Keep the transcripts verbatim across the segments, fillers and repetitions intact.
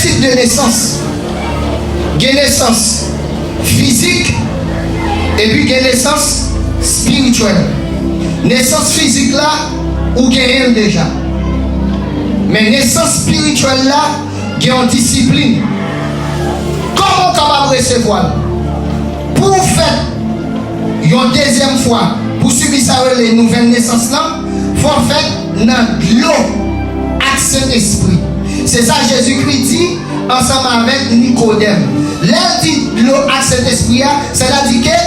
tip de nesans. Gen nesans fizik, epi gen nesans espirityèl. Nesans fizik la, ou genyen l deja. Men nesans espirityèl la, gen yon disiplin. Kòman w kapab resevwa l? Pou w fèt yon dezyèm fwa, pou w sibi sa yo rele nouvèl nesans lan, fò w fèt nan dlo ak Sentespri. Se sa Jezikri di ansanm avèk Nikodèm. Lè l di dlo ak Sentespri a, sètadi ke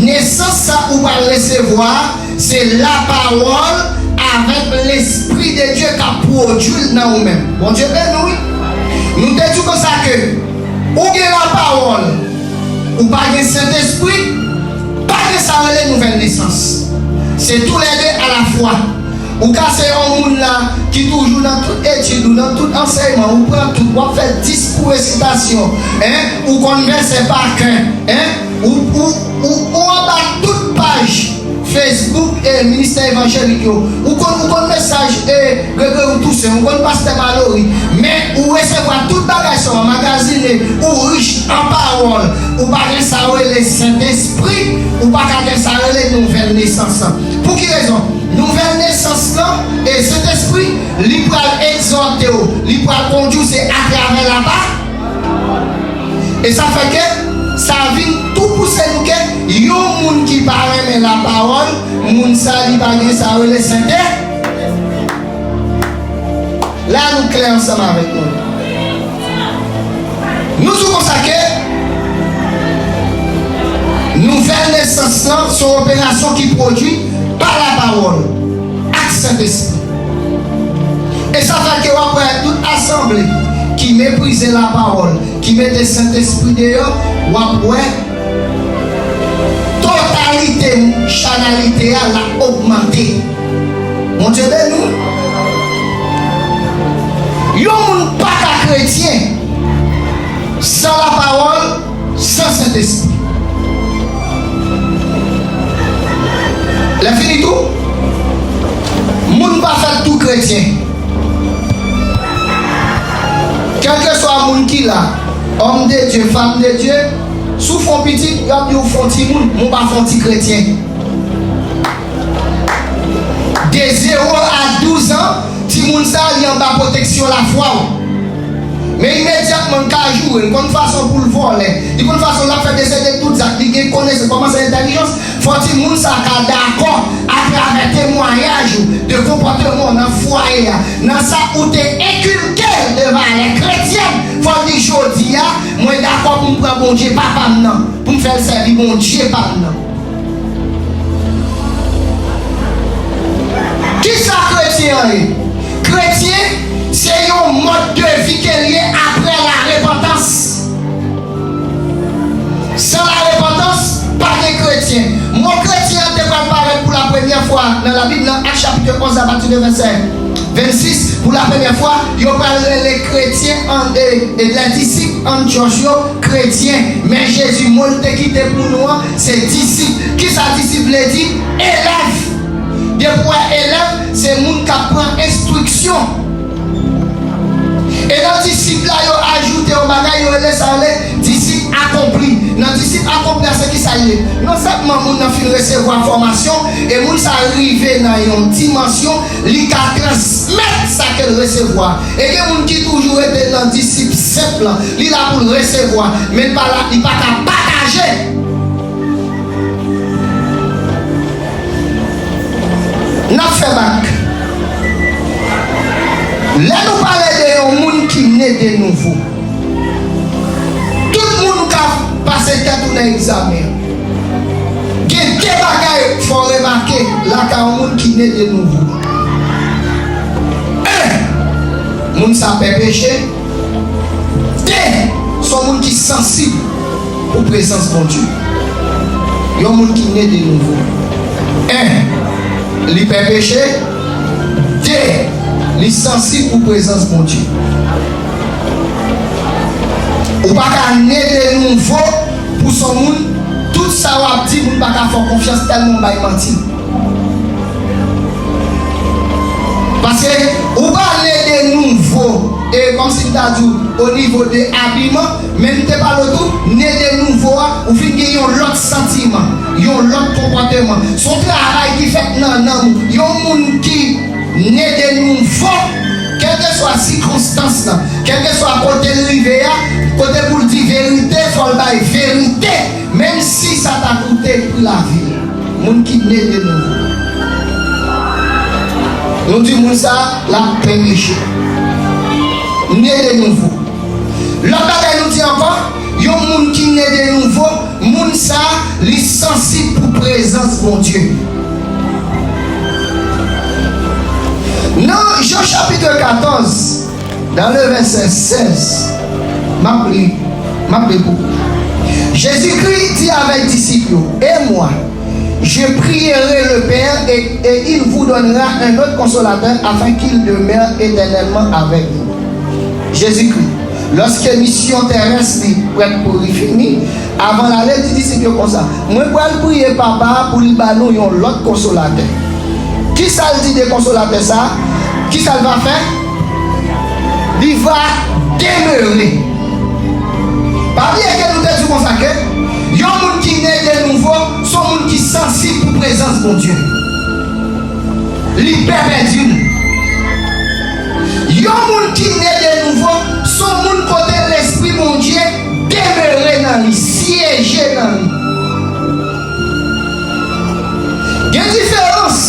nesans sa ou pral resevwa a, se lapawòl avèk Lespri de Dye k ap pwodui l nan ou menm. Bondye beni w, wi. Nou te di w konsa ke ou gen lapawòl, ou pa gen Sentespri, pa gen sa rele nouvèl nesans. Se toulède alafwa. Ou ka se yon moun la ki toujou nan tout etid ou, nan tout ansèyman, ou pran tout, w ap fè dis kou resitasyon, en, ou konn vèsè pa kè, en, ou, ou, ou, ou anba tout paj Facebook e ministè evanjelik yo. Ou konn, ou konn mesaj e Gregory Toussaint, ou konn pastè Malory. Men ou resevwa tout bagay sa yo anmagazine, ou rich an pawòl, ou pa gen sa yo rele Sentespri, ou pa ka gen sa yo rele nouvèl nesans lan. Pou ki rezon? Nouvèl nesans lan e Sentespri, li pral egzòte w, li pral kondui w, se atravè lapa. E sa fè ke sa vin tou pouse nou ke yon moun ki pa renmen lapawòl, moun sa li pa gen sa yo rele sente. La nou klè ansanm avèk nou. Nou di w konsa ke nouvèl nesans lan se yon operasyon ki pwodui pa lapawòl ak Sentespri. E sa fè ke w ap wè tout asanble ki meprize lapawòl, ki mete Sentespri deyò, w ap wè totalite chanalite a l ap ogmante. Bondye beni w. Yon moun pa ka kretyen san lapawòl, san Sentespri. Lè fini tou, moun pa fèt tou kretyen. Kèlkeswa moun ki la, òm de Dye, fanm de Dye, si w fè yon pitit, y ap di w fè yon timoun, men w pa fè yon ti kretyen. De zewo a douz an, timoun sa a, li anba pwoteksyon lafwa w. Men imedyatman, l ka joure, l konn fason pou l vòlè, li konn fason l ap fè desede tout zak, li gen konesans, kòmanse entèlijans, fò timoun sa a ka dakò atravè temwayaj ou de konpòteman w nan fwaye a, nan sa ou te enkilke l de valè kretyèn, fò l di, jodi a, mwen dakò pou m pran Bondye papa m nan, pou m fè l sèvi Bondye pa m nan. Kisa kretyen an ye? Kretyen, se yon mòd de vi ke l ye apre larepantans. San larepantans, pa gen kretyen. Mo kretyen an te pral parèt pou lapremyè fwa nan Labib, nan Ak chapit onz, apati de vèsè vennsis, pou lapremyè fwa, yo pral rele kretyen an, e, e, lè disip Antyòch yo, kretyen. Men Jezi, mo l te kite pou nou an, se disip. Kisa disip vle di? Elèv. Depi w wè elèv, se moun k ap pran enstriksyon. E nan disip la, yo ajoute yon bagay, yo rele sa, rele disip akonpli. Nan disip akonpli a, se kisa l ye? Non sèlman moun nan fin resevwa fòmasyon, e moun sa rive nan yon dimansyon, li ka transmèt sa ke l resevwa. E gen moun ki toujou rete nan disip senp lan, li la pou l resevwa, men l pa la, li pa ka pataje. N ap fè bak. Lè nou pale de yon moun ki ne de nouvo, tout moun ka pase tèt ou nan egzamen. Gen de bagay fò w remake lakay yon moun ki ne de nouvo. En, moun sa pè peche. De, se yon moun ki sansib pou prezans Bondye. Yon moun ki ne de nouvo. En, li pè peche. De, li sansib pou prezans Bondye. Ou pa ka ne de nouvo pou se yon moun, tout sa w ap di, moun pa ka fè w konfyans tèlman w bay manti. Paske ou pa ne de nouvo, e kòm si m ta di w, o nivo de abiman, men m te pale w tou, ne de nouvo a, ou fin gen yon lòt santiman, yon lòt konpòteman. Se yon travay ki fèt nan nanm ou. Yon moun ki ne de nouvo, kèlkeswa sikonstans lan, kèlkeswa kote l rive a, kote pou l di verite, fò l bay verite, menm si sa ta koute pri lavi l. Moun ki ne de nouvo. Nou di moun sa a, l ap plen peche. Ne de nouvo. Lòt bagay nou di ankò, yon moun ki ne de nouvo, moun sa a, li sansib pou prezans Bondye. Nan Jan chapit katòz, dans le verset seize, m ap li, m ap li pou ou. Jésus-Christ dit avec disciples, et moi, je prierai le Père et, et il vous donnera un autre consolateur afin qu'il demeure éternellement avec vous. Jezikri, lòske misyon terès li prèt pou li fini, avan l ale, li di disip yo konsa, mwen pral priye Papa a pou li ba nou yon lòt konsolatè. Kisa l di de konsolatè sa a? Kisa l va fè? Li va demere. Pa bliye ke nou te di konsa ke yon moun ki ne de nouvo, se yon moun ki sansib pou prezans Bondye. Li pè pèdi l. Yon moun ki ne de nouvo, se yon moun kote Lespri Bondye demere nan li, syeje nan li. Gen diferans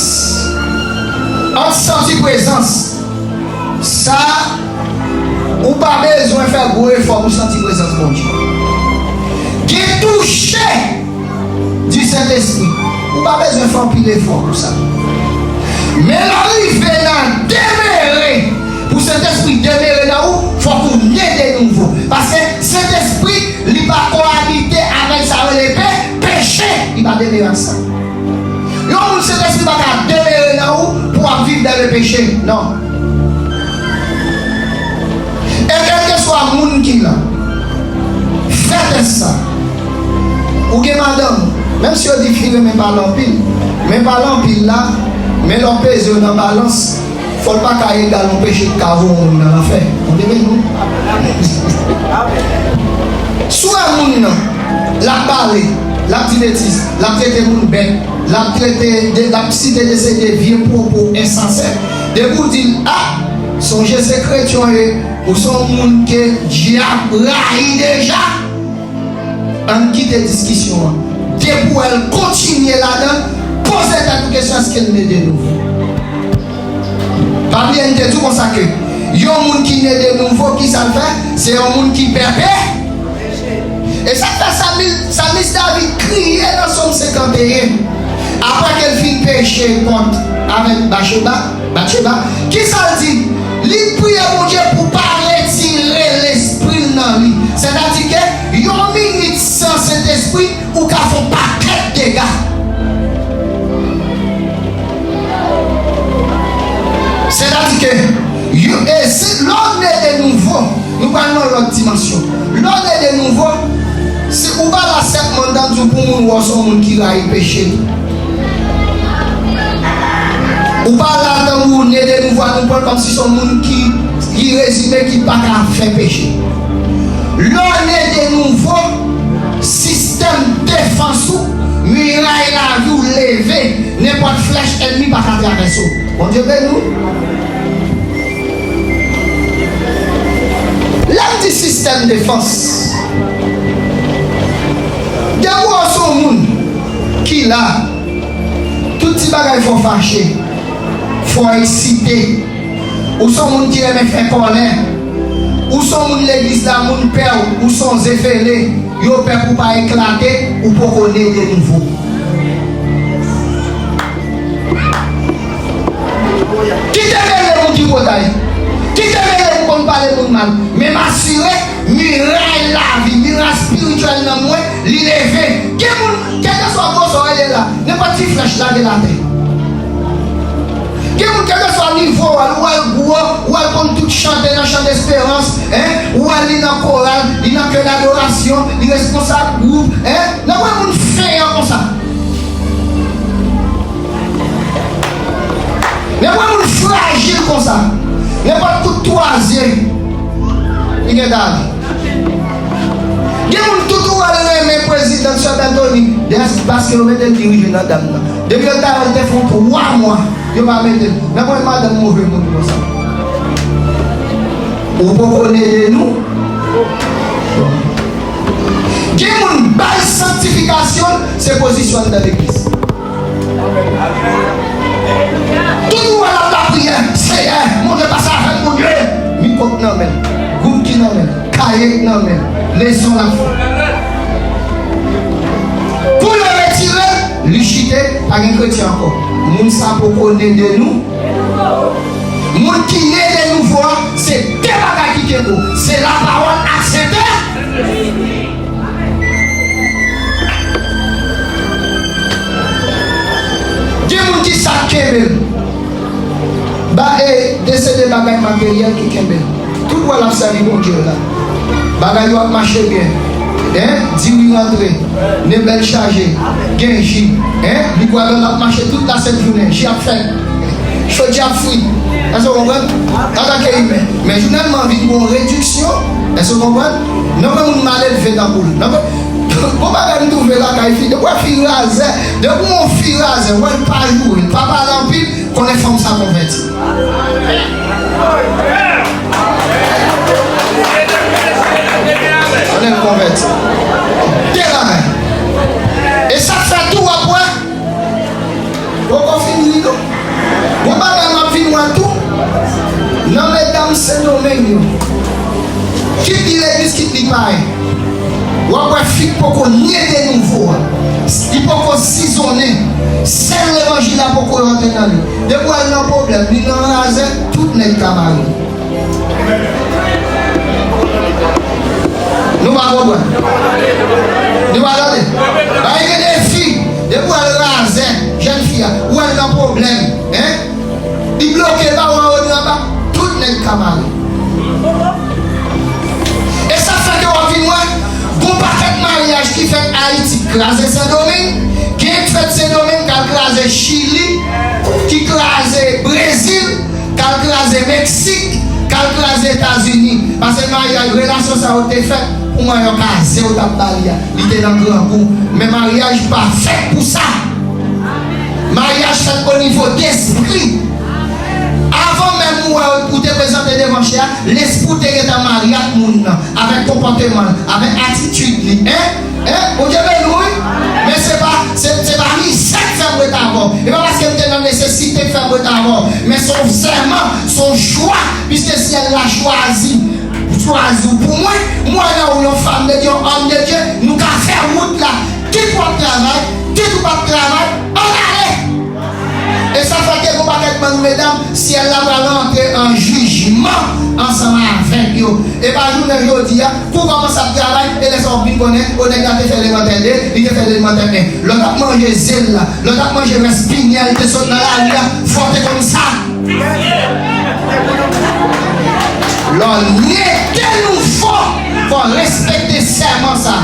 ant santi prezans. Sa, ou pa bezwen fè gwo efò pou santi prezans Bondye. Gen touche di Sentespri. Ou pa bezwen fè anpil efò pou sa. Men lè w rive nan demere, pou Sentespri demere nan ou, fòk ou ne de nouvo. Paske Sentespri, li pa koabite avèk sa yo rele pe-, peche. Li pa demere ak sa. Yon moun Sentespri pa ka demere nan ou pou w ap viv dan le peche. Non. E kèlkeswa moun ki la, fè tès sa. Ou gen madanm, menm si yo di fi renmen pale anpil, men pale anpil la, men lè w peze yo nan balans, fò l pa ka egal yon peche ki ka voye yon moun nan lanfè. Bondye beni w. Si w wè moun nan, l ap pale, l ap di betiz, l ap trete moun bèt, l ap trete, de, l ap site de seri de vye pwopo ensansè. Depi w di l, a, sonje se kretyen w ye, ou se yon moun ke dyab rayi deja. Ann kite diskisyon an. Depi w wè l kontinye ladan l, poze tèt ou kesyon, èske l ne de nouvo? Pa bliye, m te di w konsa ke yon moun ki ne de nouvo, kisa l fè? Se yon moun ki pè pe-, e sa k fè Salmi-, Salmis David kriye nan Sòm senkanteyen, apre ke l fin peche kont avèk Batcheba, Batcheba, kisa l di? Li priye Bondye pou pa retire lespri l nan li. Sètadi ke yon minit san Sentespri, ou ka fè yon pakèt dega. Sètadi ke, yo, e si lè w ne de nouvo, nou pral nan lòt dimansyon. Lè w ne de nouvo, si ou pa la sèlman, m ta di w, pou moun wè w se yon moun ki rayi peche tou. Ou pa la tankou ne de nouvo a, nou pran l kòmsi se yon moun ki, ki rezime, ki pa ka fè peche. Lè w ne de nouvo, sistèm defans ou, miray lavi w leve, nenpòt flèch ènmi pa ka travèse w. Bondye beni w. Lè m di sistèm defans, depi w se yon moun ki la, tout ti bagay fè w fache, fè w eksite, ou se yon moun ki renmen fè kòlè, ou se yon moun legliz la, moun pè w, ou se yon zefele, yo pè pou w pa eklate, ou poko ne de nouvo. Kite mele moun ki potay. Kite mele moun konn pale moun mal. Men m asire, miray lavi, miray espirityèl nan mwen, li leve. Gen moun, kèlkeswa gwosè w ye la, nenpòt ti flèch lage l atè. Gen moun, kèlkeswa nivo w, ou wè l gwo, ou wè l konn tout chante nan chan desperans, en, ou wè li nan koral, li nan kè dadorasyon, li responsab gwoup, en, nan wè moun fè an konsa. Nenpòt moun frajil konsa. Nenpòt kout twazye. Dali. Gen moun tout ou wè l renmen prezidan Sèt Antoni, paske yo mete l dirije nan dam nan. Depi yo ta wè l te fè yon twa mwa, yo pa mete l. Nan mwen madanm move moun konsa. Ou poko nede nou. Gen moun bay sanktifikasyon l, se pozisyon anndan legliz. Tout ou wè l ap lapriyè, Seyè, Bondye pase avè m, Bondye. Mikwo k nan men l, goud ki nan men l, kaye k nan men l, leson l ap fè. Kou yo retire l, li chite, pa gen kretyen ankò. Moun sa poko nede nou. Moun ki nede nouvo a, se de bagay ki kenbe w. Se lapawòl ak sentè. Gen moun ki sa k kenbe l. Ba, e, de se de bagay materyèl ki kenbe l. Tout wè l ap sèvi Bondye la. Bagay yo ap mache byen. Hein? Diri rantre. Nen bèl chaje. Gen ji. Hein? Li kwè l ap mache tout lasent jounen. Ji ap fèt. Chodi ap fri. Èske w konprann? Antanke imen. Men jounèlman vin gon rediksyon. Èske w konprann? Nan mwen moun malelve tankou l. Nan mwen, bon bagay m twouve lakay fi. Depi w wè fi razè, depi w wè yon fi razè, w wè l pa joure, l pa pale anpil, konnen fanm sa konvèti. Konnen l konvèti. De bagay. E sa k fè tou w ap wè. Poko fini non. Gon bagay m ap vin wè tou. Nan medam Sendomeng yo. Kit li legliz, kit li payen. W ap wè fi k poko nede nouvo a. Li poko sizonnen. Sèl levanjil la poko rantre nan li. Depi w al nan pwoblèm, li nan razè, tout nèg ka mare. Nou pa konprann. Nou pa tande. Bagay gen de fi, depi w al razè, jèn fi a, ou al nan pwoblèm, hein? Li bloke ba ou anwo ni anba, tout nèg ka mare. E sa fè ke w ap vin wè, gon pakèt maryaj ki fèt Ayiti, kraze Sendomeng, gen k fèt Sendomeng, k al kraze Chili, ki kraze Brezil, k al kraze Meksik, k al kraze Etazini. Paske maryaj, relasyon sa yo te fèt pou mannyòk a zen yo t ap ba li a. Li te nan grangou. Men maryaj pa fèt pou sa. Maryaj fèt o nivo despri. Avan menm ou wè ou te prezante devan chè a, lespri w te gentan marye ak moun nan, avèk konpòteman l, avèk atitid li. Hein? Hein? Bondye beni w, wi. Men se pa, se, se pa mizè k fè m ret avè w. E pa paske m te nan nesesite k fè m ret avè w. Men se yon sèman, se yon chwa. Piske syèl la chwazi, chwazi w pou mwen, mwen nan ou yon fanm de Dye, yon òm de Dye, nou ka fè wout la. Kit w ap travay, kit ou p ap travay, ann ale. E sa fè ke gon pakèt bann medam, syèl la pral rantre an jijman ansanm avèk yo. E pa jounen jodi a, kou w kòmanse ap travay, e lè sa w ap vin konnen, o nèg la te fè lemantè de, li te fè lemantè en. Lòt ap manje zèl la, lòt ap manje rès pinyèl te sot nan lari a, fò w te konn sa. Lè w nete nouvo, fò w respekte sèman sa.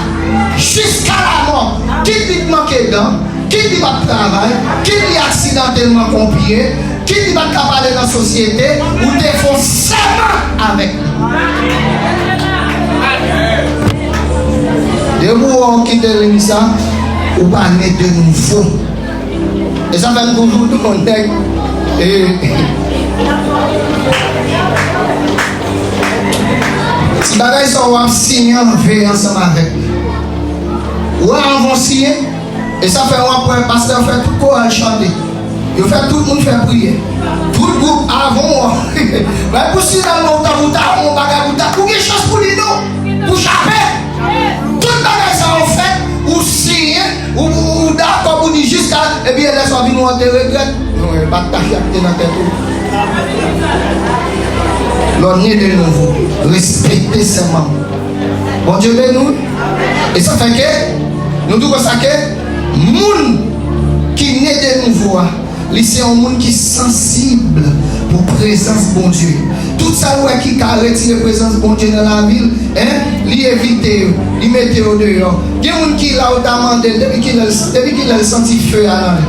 Jiska lamò, kit li t manke dan, kit li pa t travay, kit li aksidantelman konpye, kit li pa t ka pale nan sosyete, ou te fè yon sèman avèk li. Depi w wè w kite liy sa, ou pa ne de nouvo. E sa fè m toujou di yon nèg, e, ti bagay sa w ap siyen, veye ansanm avèk li. Ou wè, anvan w siyen, e sa fè w ap wè pastè fè tout koral chante. Yo fè tout moun fè priyè. Tout gwoup avan w. Bay pou sila non, ou ta, ou ta, ou bagay, ou ta, ou gen chans pou li non. Pou chape. Tout bagay sa yo fèt, ou siyen, ou, ou, ou dakò pou di jiska, epi lè sa w vin wè w te regrèt. Non, e pa t tache ak te nan tèt ou. Lè w ne de nouvo, respekte sèman. Bondye beni w. E sa fè ke, nou tou konsa ke, moun ki ne de nouvo a, li se yon moun ki sansib pou prezans Bondye. Tout sa l wè ki ka retire prezans Bondye nan lavi l, en, li evite yo, li mete yo deyò. Gen moun ki la, ou ta mande l, depi kilè l, depi kilè l santi fe a nan li.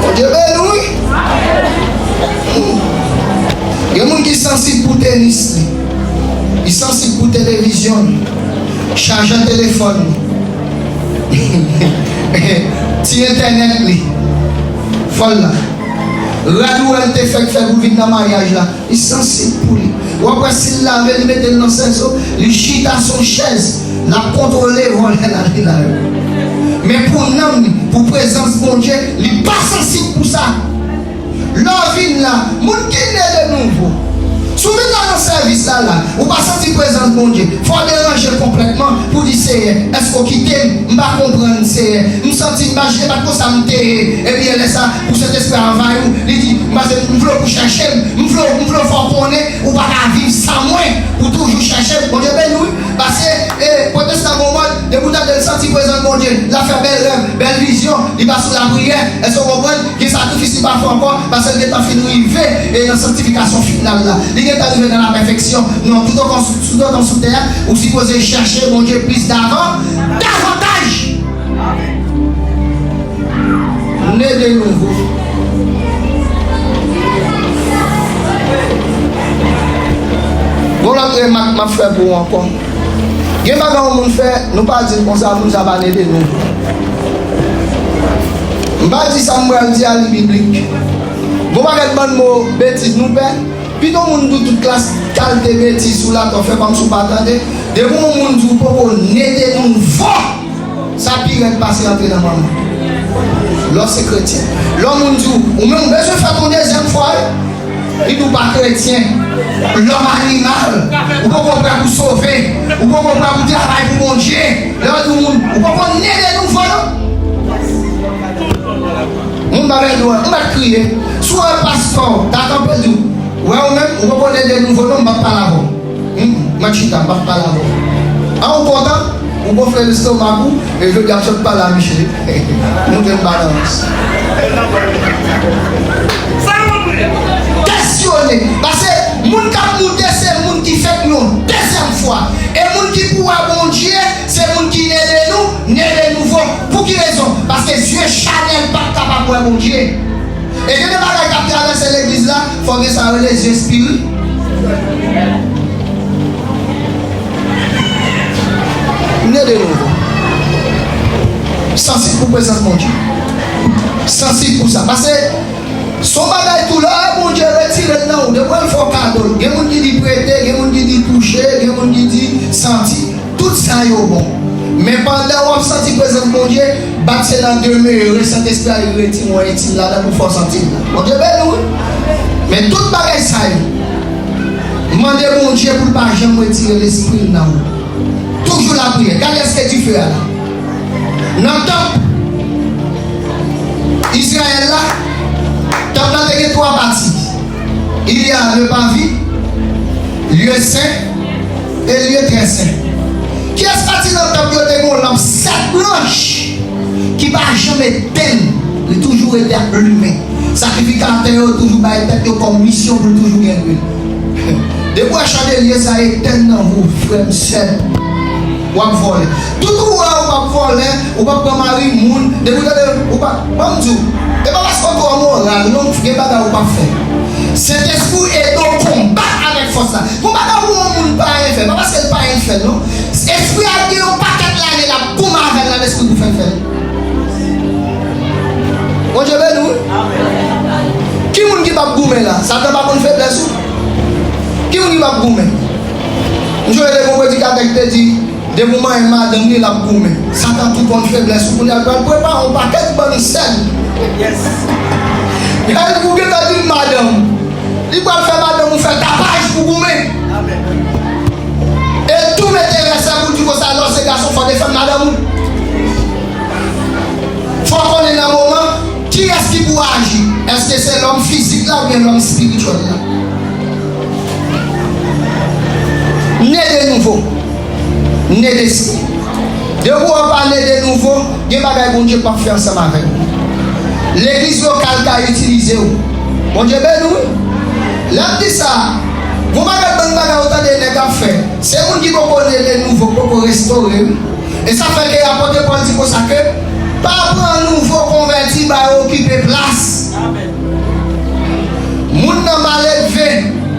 Bondye beni w, wi. Gen moun ki sansib pou tenis li. Li sansib pou televizyon li. Chajè telefòn li. Ti entènèt li. Fò l la. Rad ou wè l te fèk fè pou vin nan maryaj la. Li sansib pou li. W ap wè si l lave, li mete l nan sezo, li chita sou chèz, l ap kontwole vòlè la li la yo. Men pou nanm li, pou prezans Bondye, li pa sansib pou sa. Lè w vin la, moun ki ne de nouvo. Si w vin la nan sèvis la la, ou pa santi prezans Bondye, fò w deranje konplètman pou di, Seyè, èske w kite m? M pa konprann, Seyè. M santi m pa, se pa t konsa m te ye. Ebyen, lè sa, pou Sentespri a anvayi w, li di, m pase, m vle w pou chèche m, m vle w, m vle w fè w konnen, ou pa ka viv san mwen, ou toujou chèche m. Bondye beni w, wi. Pase, e, pwotestan gon mòd, depi w tande l santi prezans Bondye, l ap fè bèl rèv, bèl vizyon, li pa sou lapriyè. Èske w konprann? Gen sakrifis li pa fè ankò, paske l gentan fin rive, e, nan sanktifikasyon final la. Li gentan rive nan lapèfeksyon. Non, toutotan, toutotan sou tè a, ou sipoze chèche Bondye plis davan, davantaj. Ne de nouvo. Gon lòt remak m ap fè pou ou ankò. Gen bagay yon moun fè, nou pa di l konsa, moun sa pa ne de nouvo. M pa di sa m pral di a li biblik. Gon pakèt bann mo betiz nou pè. Pito moun di w tout klas kalte betiz sou latè, w fè kòmsi w pa tande. Depi yon moun di w poko ne de nouvo, sa pi rèd pase antre nan manman. Lè w se kretyen. Lè yon moun di w, ou menm ou bezwen fèt yon dezyèm fwa, wi. Li di w pa kretyen. Lòm animal. Ou poko prè pou sove. Ou poko prè pou travay pou Bondye. Lè w di w moun, ou poko ne de nouvo, non. Moun pa pèdi w, ou mèt kriye. Si w wè pastè w ta kanpe di w, wè ou menm, ou poko ne de nouvo non, m p ap pale avè w. Hmm, mèt chita, m p ap pale avè w. An ou kontan, ou gonfle lestomak ou, e jodi a m sot pale a misye. Montre m balans. Kesyone, paske moun k ap moute se moun ki fèt yon dezyèm fwa. E moun ki pou wè Bondye, se moun ki ne de nou, ne de nouvo. Pou ki rezon? Paske zye chanèl pa t kapab wè Bondye. E gen de bagay k ap travèse legliz la, fò gen sa yo rele zye espiri. Ne de nouvo. Sansib pou prezans Bondye. Sansib pou sa. Paske se yon bagay tou lè Bondye retire l nan ou, depi w al fè w kado l. Gen moun ki di prete, gen moun ki di touche, gen moun ki di santi. Tout sa yo bon. Men pandan w ap santi prezans Bondye, bat se nan demere Sentespri a li retire yon entim ladan pou fè w santi l la. Bondye beni w, wi. Men tout bagay sa yo, mande Bondye pou l pa janm retire lespri l nan ou. Toujou lapriyè. Gade èske dife a la. Nan tanp Izrayèl la, tanp lan te gen twa pati. Il y a le parvis, lieu saint et lieu très saint. Kiyès pati nan tanp yo te gen yon lanp sèt branch ki pa janm etenn, li toujou rete ap limen. Sakrifikatè yo toujou bay tèt yo kòm misyon pou l toujou gen lwil. Depi w wè chandelye sa etenn nan ou, frè m, sè m, w ap vòlè. Tout ou wè ou p ap vòlè, ou p ap pran mari moun, depi w tande, ou pa, ban m di w, e pa paske w twò moral, non, gen bagay ou p ap fè. Sentespri ede w konbat avèk fòs la. Gon bagay ou wè yon moun pa anyen fè, pa paske l pa anyen fè l, non. Espri a gen yon pakèt lane l ap goumen avè l nan lespri pou fè l fè l. Bondye beni w, wi. Ki moun ki p ap goumen la? Satan pa konn feblès ou? Ki moun ki p ap goumen? M sonje te gon predikatè ki te di, depi w manyen madanm li, l ap goumen. Satan tou konn feblès ou. Kounye a l pral prepare yon pakèt bann sèn. Yes. Gade ou gentan di m madanm. Li pral fè madanm ou fè tapaj pou goumen. E tou mete rès la pou l di konsa, lè w se gason, fò w defann madanm ou. Fò w konnen nan moman, kiyès ki pou aji? Èske se lòm fizik la oubyen lòm espirityèl la? Ne de nouvo. Ne de espri. Depi w pa ne de nouvo, gen bagay Bondye p ap fè ansanm avè w. Legliz lokal ka itilize w. Bondye beni w, wi. Lè m di sa, gon bagay, bann bagay ou tande nèg ap fè, se moun ki poko ne de nouvo, k poko restore, wi. E sa fè ke apot Pòl di konsa ke, pa pran nouvo konvèti ba yo okipe plas. Moun nan malelve.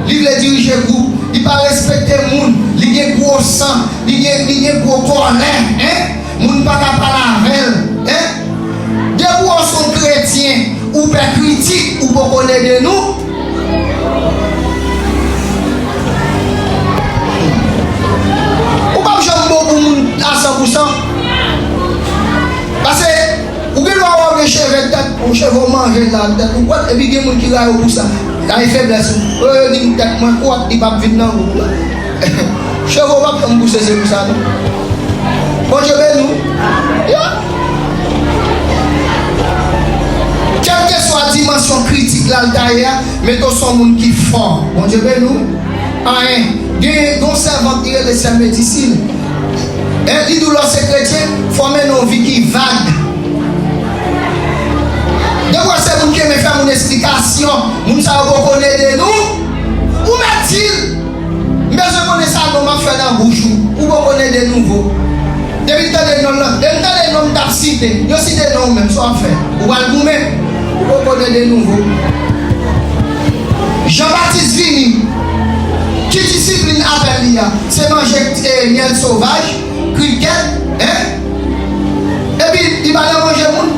Li vle dirije gwoup, li pa respekte moun, li gen gwo san, li gen, li gen gwo kòlè, en? Moun pa ka pale avè l, en? Depi w wè w se yon kretyen, ou pè kritik, ou poko nede nou. Ou p ap janm bon pou moun a san pou san. Paske ou gen dwa wè w gen cheve tèt, ou cheve w manje la, tèt ou kwèt, epi gen moun ki rayi w pou sa. Rayi feblès ou. Yo, yo di m tèt mwen kwèt, li p ap vin nan gwoup la. Cheve w p ap janm pouse, se pou sa, non. Bondye beni w. Ya. Kèlkeswa dimansyon kritik la l ta ye a, mete w se yon moun ki fò. Bondye beni w. Anyen. Gen, gen yon sèvant ki rele sè Medisil. E li di w lè w se kretyen, fò w mennen yon vi ki vag. Depi w wè se moun ki renmen fè moun esplikasyon, moun sa yo poko nede nou, ou mèt di l. M bezwen konnen sa non m ap fè nan bouch ou. Ou poko nede nouvo. Depi m tande non l lan, depi m tande non m t ap site, yo site non w menm, sa w ap fè? Ou pral goumen? Ou poko nede nouvo. Jan Batis vini, ki disiplin apèl li a? Se manje, eh, myèl sovaj, krikèt, en? Epi li pa nan manje moun.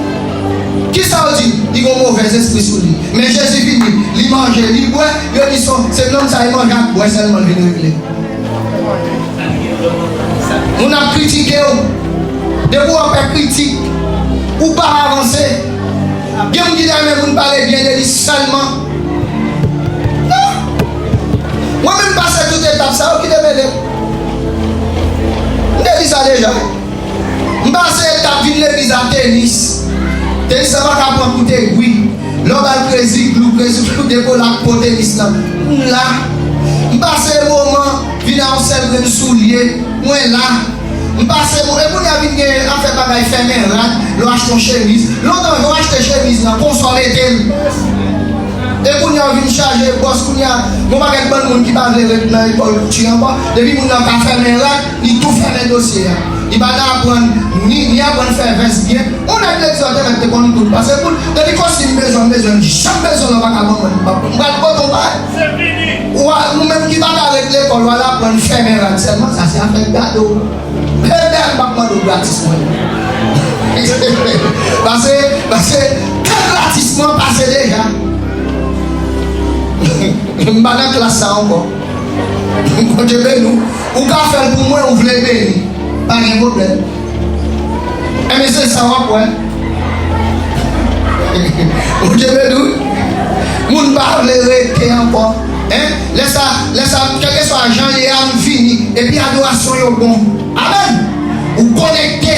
Kisa yo di? Li gen yon movèz espri sou li. Men Jezi vini, li manje, li bwè, yo di son, se nonm sa, li manje ak bwè sèlman l vin regle. Moun ap kritike w. Depi w ap fè kritik, ou pa avanse. Gen moun ki ta renmen moun pale byen de li sèlman. Non. Mwen menm pase tout etap sa yo, ki te mele m? M te di sa deja. M pase etap vin legliz a tenis. Tenis la pa ka pran kout egwi. Lè w ba l krezi glou, krezi glou dekoule ak po tenis lan. M la. M pase moman vin a yon sèl grenn soulye. Mwen la. M pase mo-, e kounye a vin gen afè bagay fèmen rad, lè w achte yon chemiz. Lontan, lè w achte chemiz lan, konsa w mete l. E kounye a w vin chaje bòs, kounye a, gon pakèt bann moun ki pa vle ret nan lekòl kouti ankò. Depi moun nan ka fèmen rad, li tou fèmen dosye a. Li pa t aprann, ni, ni aprann fè vès byen. Yon nèg legliz la te mèt te konn tout. Paske pou, depi kostim bezwen, bezwen, janm bezwen la pa ka ban mwen. M pral pote yon bagay. Ou a, ou menm ki pa ka ret lekòl, ou al aprann fèmen rad sèlman, sa se afè gado. Pèdè m p ap mande w gratis mwen. Pase, pase, tan gratis mwen pase deja. M pa nan klas sa ankò. Bondye beni w. Ou ka fè l pou mwen, ou vle beni. Pa gen pwoblèm. Enben se sa w ap wè. Bondye beni w. Moun pa vle rete ankò. En? Lè sa, lè sa, kèlkeswa jan l ye a, m vini. Epi adorasyon yo bon. Amèn. Ou konekte.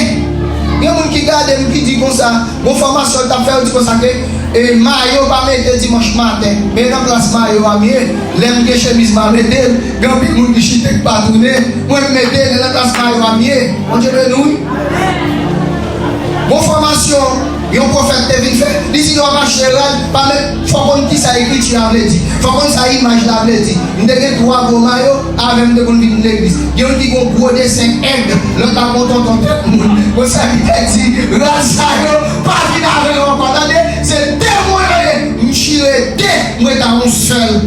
Gen moun ki gade m ki di konsa, gon fòmasyon l t ap fè, yo di konsa ke, e, mayo pa mete dimanch maten. Men nan plas mayo a m ye. Lè m gen chemiz m a mete l. Gen anpil moun ki chite k pa tounen. Mwen m mete l nan plas mayo a m ye. Bondye beni w wi. Gon fòmasyon yon pwofèt te vin fè. Li di lè w ap achte rad, pa mèt, fò konn kisa ekriti a vle di. Fò konn sa imaj la vle di. M te gen twa gwo mayo, avè m te konn vin legliz. Gen youn ki gon gwo desen èg, lòt la gon tonton tèt moun. Konsa li te di, rad sa yo, pa vin avè yo ankò. Tande, se de mwen yo ye. M chire de, m ret a yon sèl.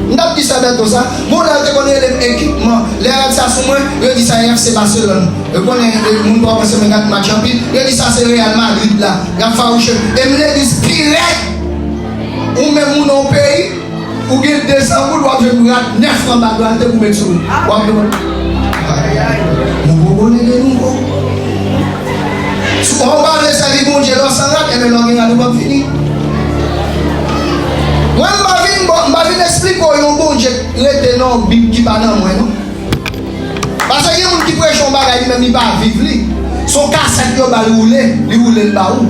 M t ap di sa bèto sa. Bon, lè yo te konn rele m ekipman. Lè rad sa sou mwen, yo di sa F C Barcelone. Yo konnen, e, moun pa panse mwen gad match anpil. Yo di sa se Real Madrid la. Y ap fawouche m. E m legliz pi rèd. Ou menm moun nan yon peyi, ou gen de san goud, w ap jwenn rad nèf anba dwa l te pou met sou ou. W ap jwenn. Mwen poko nèg de nouvo. Si w pa vle sèvi Bondye lè w san rad, enben lè w gen rad ou p ap vini. Mwen m pa vin, m pa vin esplike w yon Bondye k rete nan yon Bib ki pa nan mwen non. Paske gen moun ki preche yon bagay li menm li pa viv li. Se yon kasèt yo ba l woule, li woule l ba ou.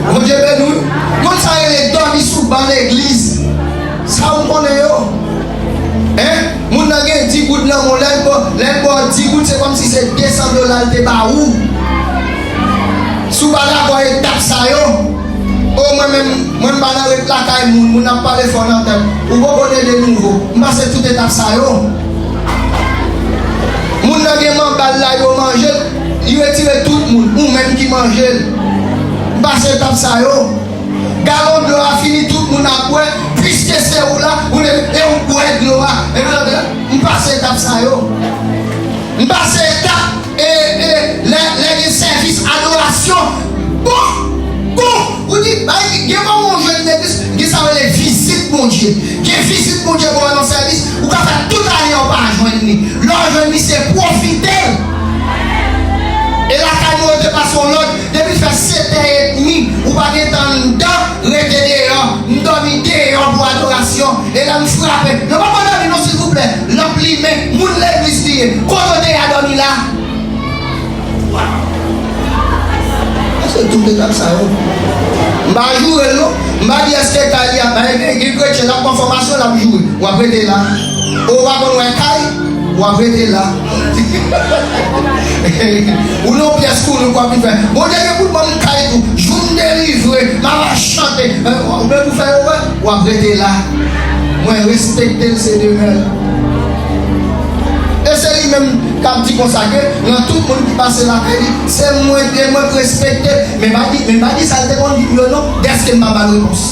Bondye beni w. Moun sa rele dòmi sou ban legliz. Sa ou konnen yo? Hein? Moun nan gen di goud nan men w, lè l ba, lè l ba w di goud, se kòmsi se de san dola l te ba ou. Si w pa dakò etap sa yo, o mwen menm, mwen m pa nan ret lakay moun, moun ap pale fò nan tèt. Ou poko nede nouvo. M pase tout etap sa yo. Moun nan gen manba l la, yo manje l, li retire tout moun, ou menm ki manje l. M pase etap sa yo. Galon dlo a fini, tout moun ap bwè, piske se ou la, ou leve, e ou bwè dlo a. E m pase etap sa yo. M pase etap, e, e, lè, lè gen sèvis adorasyon. Bon, bon, ou di, bay, gen moman ou jwenn legliz, gen sa yo rele vizit Bondye. Gen vizit Bondye pou wè nan sèvis, ou ka fè tout ane an ou pa jwenn li. Lè w jwenn li, se pwofite l. E lakay mwen, yo te pase yon lòd, depi l fè sèt è edmi, ou pa gen tan anndan, rete deyò. M dòmi deyò pou adorasyon. E lè m frape, yo pa pran dòmi non, silvouplè. Lanp limen, moun legliz li ye. Kote w te ye a dòmi la? Se tout etap sa yo. M pa joure l non. M pa di èske kay li ap bay, gen, gen kretyen l ap pran fòmasyon, l ap joure. W ap rete la. Ou pa konn wè kay, w ap rete la. Ou nan pyès kouri, w ap vin fè, Bondye gen pou l ban m kay tou. Jou m delivre, m ap chante. Ou menm ou fè yo wè, w ap rete la. Mwen respekte l, se demen l. E se li menm k ap di konsa ke nan tout moun ki pase lakay li, se mwen, e mwen k respekte. Men pa di, men pa di sa l te konn di m yo non, dèske m pa ba l repons.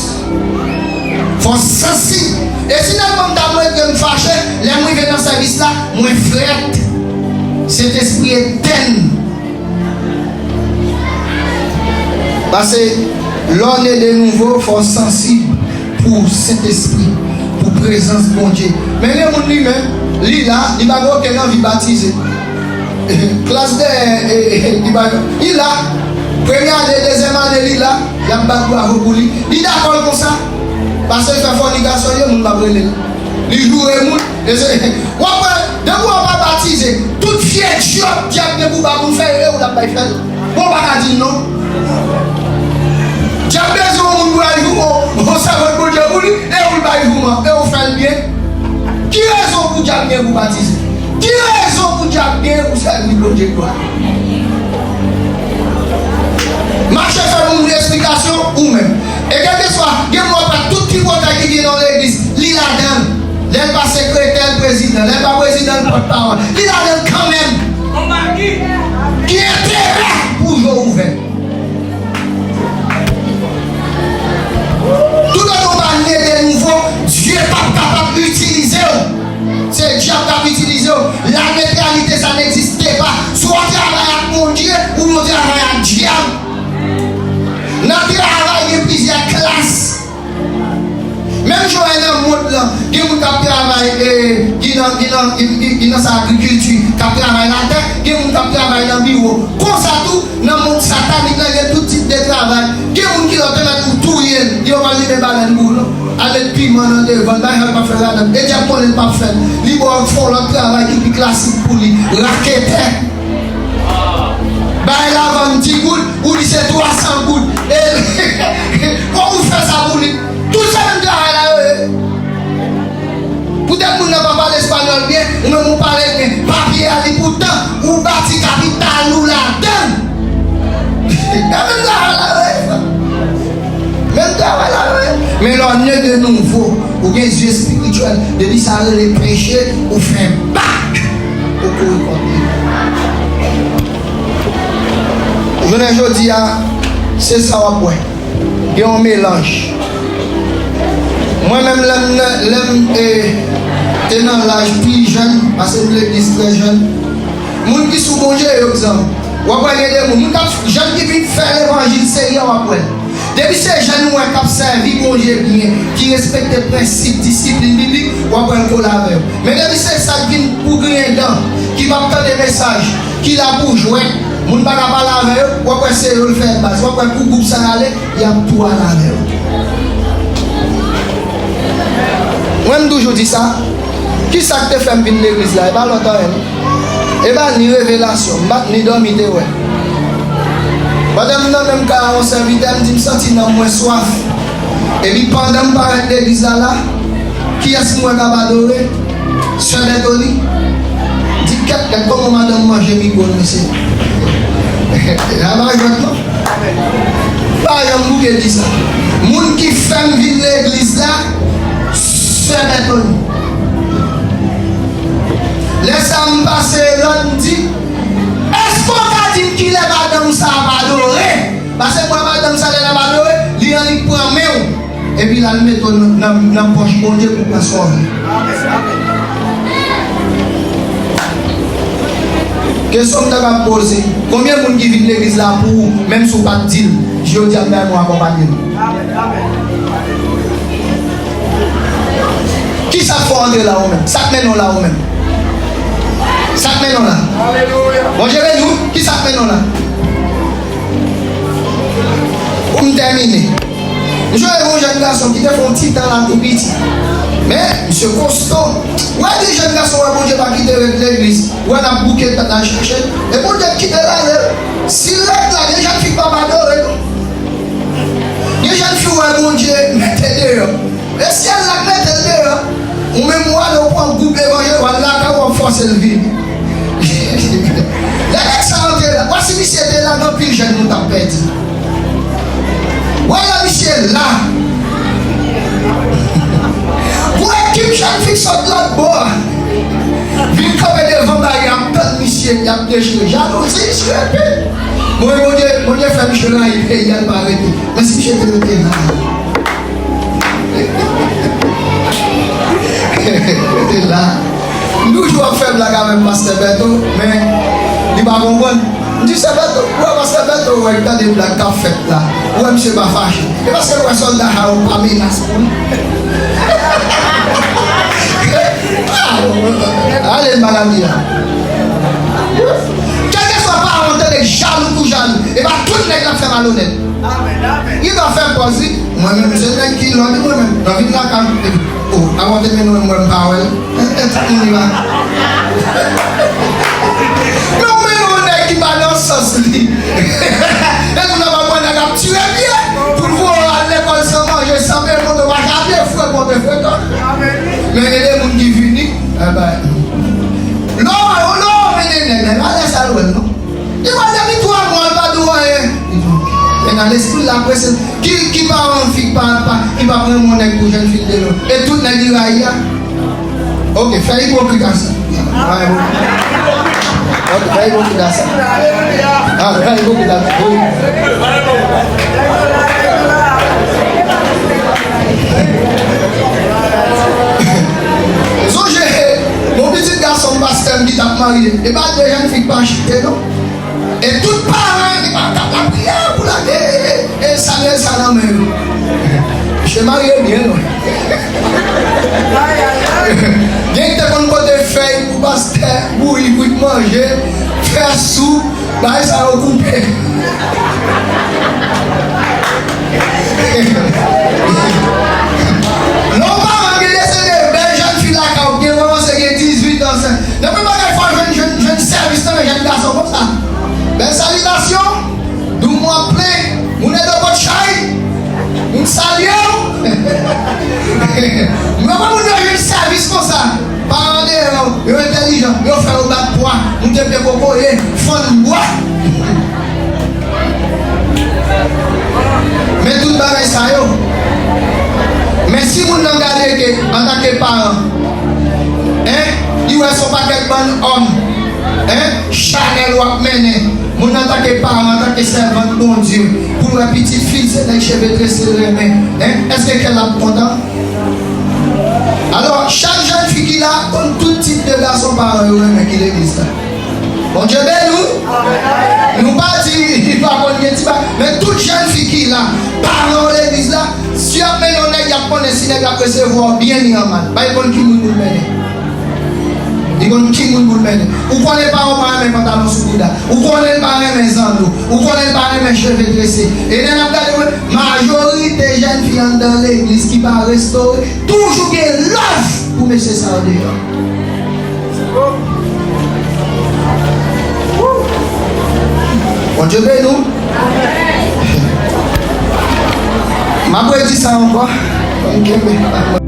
Fò w sansib. E si nan mwen m ta mwen ke m fache, lè m rive nan sèvis la, mwen frèt. Sentespri etenn. Paske lè w ne de nouvo, fò w sansib pou Sentespri, pou prezans Bondye. Men gen moun li menm, li la, li pa gen okenn anvi batize. Klas dèyè, e, e, li pa, li la. Premye ane, dezyèm ane, li la. Y ap bat bravo pou li. Li dakò l konsa. Paske l fè fònikasyon, gen moun p ap rele l. Li joure moun. E se, w ap wè, depi w pa batize, tout vye djòb dyab gen pou ba pou l fè, e ou l ap bay fè l. Bon, w pa ka di l non. Dyab bezwen yon moun pou l al jou, yon, yon sèvant Bondye pou li, e ou l bay jouman, e ou fè l byen. Ki rezon pou dyab gen pou batize? Ki rezon pou dyab gen pou sèvi Bondye glwa? Mache fè moun esplikasyon ou menm. E kèlkeswa, gen moun ap tout tripotay ki gen nan legliz, li ladan l. Lè l pa sekretè, l prezidan. Lè l pa prezidan, l pòtpawòl. Li ladan l kanmenm. Ki enterè pou je w ouvè? Toutotan w pa ne de nouvo, Dye p ap kapab itilize w. Se dyab k ap itilize w. La neutralité, ça n'existe pas. Si w ap travay ak Bondye, oubyen w travay ak dyab. Nan travay, gen plizyè klas. Menm jan w wè nan mond lan, gen moun k ap travay, e, ki nan, ki nan, ki, ki, ki nan sa agrikilti, k ap travay latè, gen moun k ap travay nan biwo. Konsa tou, nan mond satanik lan, gen tout tip de travay. Gen moun ki lè w te mèt ou touye l, yo pa limen balèn pou ou non. Al met piman nan devan l, bagay sa l p ap fè ladan l. E dyab konnen l p ap fè l. Li ba w fè yon lòt travay ki pi klasik pou li. Raketè. Bay lavann di goud, ou di se twa san goud. E, kòman ou fè sa pou li? Tout se menm travay la yo ye. Poutèt moun nan pa pale espanyòl byen, ou menm ou pale l byen. Papye a li poutan, ou bati kapital ou ladan l. Se menm travay la yo ye. Menm travay la yo ye. Men lè w ne de nouvo, ou gen zye espirityèl, depi sa rele peche, ou fè bak, ou kouri kont li. Jounen jodi a, se sa w ap wè. Gen yon melanj. Mwen menm, lè m nan, lè m, e, te nan laj pi jèn, paske m legliz trè jèn, moun ki sou Bondye yo, egzanp, w ap wè gen de moun, moun k ap, jèn ki vin fè levanjil serye, w ap wè. Depi se jèn ou wè k ap sèvi Bondye byen, ki respekte prensip, disiplin biblik, w ap wè l kole avè yo. Men depi se sa k vin pou griyen dan, ki p ap tande mesaj, ki la pou jwèt, moun pa ka pale avè yo, w ap wè se yo l fè baz, w ap wè kou gwoup sa y ale, y ap tou al avè yo. Mwen, m toujou di sa, kisa k te fè m vin legliz la, e pa lòt anyen non. E pa ni revelasyon, m pa t ni dòmi te wè. Pandan m nan menm kay a yon sèvitè, m di m santi nanm mwen swaf. Epi pandan m parèt legliz la la, kiyès m wè k ap adore? Sè Bètoni. Di kèt, gad kòman madanm manje mikwo l, mesye. Sa pa jwèt non. Pa janm bouke di sa. Moun ki fè m vin legliz la, sè Bètoni. Lè sa a m pase lòd, m di, èske w ka di m kilè madanm sa ap adore? Paske m wè madanm sa lè l ap adore, li annik pran men w. nan pòch Bondye pou pran swen w. Kesyon m ta ka poze, konbyen moun ki vin legliz la pou ou, menm si w pa t di l, jodi a m bay mwen akonpanye l? Kisa k fè w antre la ou menm? Sa k mennen w la ou menm? Sa k mennen w la? Bondye beni w, kisa k mennen w la? Pou m tèmine, m jwenn yon jèn gason ki te fè yon ti tan la tou piti. Men, misye kosto. Ou wè de jèn gason, wè Bondye pa kite ret legliz. Ou wè n ap bouke tèt la chache. E Bondye kite l ale. Si l ret la, gen jèn fi k p ap adore l. Gen jèn fi ou wè Bondye mete deyò. E syèl la k mete l deyò. Ou menm ou ale ou pran gwoup evanjel, ou al lakay ou, w ap fòse l vini. Lè nèg sa antre la, w a si misye te la, gen anpil jèn nou t ap pèdi. W a la misye la. Pou ekip jèn fi k sot lòt bò a vin kanpe devan baryè ap tann misye, y ap dechire. Jalouzi, sou epi. Mwen, Bondye, Bondye fè misye rayi peyi a, l pa rete. Men si misye te rete la. Rete la. M toujou ap fè blag avèk pastè Bèto, men li pa konprann. M di, "Sè Bèto, ou wè pastè Bèto, ou wè, gade blag k ap fèt la. Ou wè misye pa fache. E paske l wè sòlda a yo pa menas pou l." Ale, maladi a. Kèlkeswa paran w tande k jalou pou jalou, e pa tout nèg l ap fè malonèt. Li pa fè pòz, wi. Mwen menm, se nèg ki lòd, mwen menm. Nan vin lakay, epi, o, avan te mennen w, mwen, m pa wè l. E, e, tout moun li pa. Men ou mennen yon nèg ki pa nan sans li. E moun nan pa pran nèg ap tire pye. Pou l voye w al lekòl san manje, san peye, pote w pa jan pye fre, pote frekan. Men gen de moun ki vini, e ben, lò, lò, mennen nèg la, pa lè sa l wè l, non. Li pral depi twa mwa, l pa di w anyen. Li di, men nan lespri l, l ap prese. Ki, ki paran fi k pa, pa, ki p ap renmen yon nèg pou jèn fi l te lòd? E tout nèg li rayi a? Oke, fè ipokrit a sa. Fè ipokrit. Oke, fè ipokrit a sa. A, fè ipokrit a sa. Wi. Sonje, yon pitit gason pastè m ki t ap marye. E pa de jèn fi k pa chite, non. E tout paran li pa t ap lapriyè pou lage, e, e, Samyèl sa nan men yo. Misye marye byen lwen. Gen ki te konn pote fèy pou pastè, bouyi pou l manje, fè soup, bagay sa yo koupe. Lè w paran gen deside bèl jèn fi lakay ou, gen kòmanse gen dizuit an, se, depi bagay fò jwenn, jwenn, jwenn sèvis nan men jèn gason konsa. Bèl salitasyon. Doum w ap plen, moun edo kot chay, moun salye w. Mwen wè moun yo jwenn sèvis konsa. Paran deyò, yo entèlijan, yo fè yo bat pwa, moute pye kokoye, fann bwa. Men tout bagay sa yo. Men si moun nan gade ke antanke paran, en, li wè se yon pakèt bann òm, en, chanèl w ap mennen. Moun antanke paran, antanke sèvant Bondye, pou l wè pitit fi l se nèg cheve trese l renmen, en, èske kè l ap kontan? Alò, chak jèn fi ki la, konn tout tip de gason paran yo renmen ki legliz la. Bondye beni w. Nou pa di li pa konn gen ti ba, men tout jèn fi ki la, paran yo legliz la, si y ap mennen yon nèg, y ap konnen si nèg la ap resevwa w byen ni an mal. Bay konn ki moun pou l mennen. Li konn ki moun pou l mennen. Ou konnen paran w pa renmen pantalon sou bouda. Ou konnen l pa renmen zanno. Ou konnen l pa renmen cheve trese. E lè n ap gade, wè, majorite jèn fi anndan legliz ki pa restore, toujou gen love pou mesye sa yo deyò. Bondye beni w. M ap redi sa ankò. Fò m kenbe.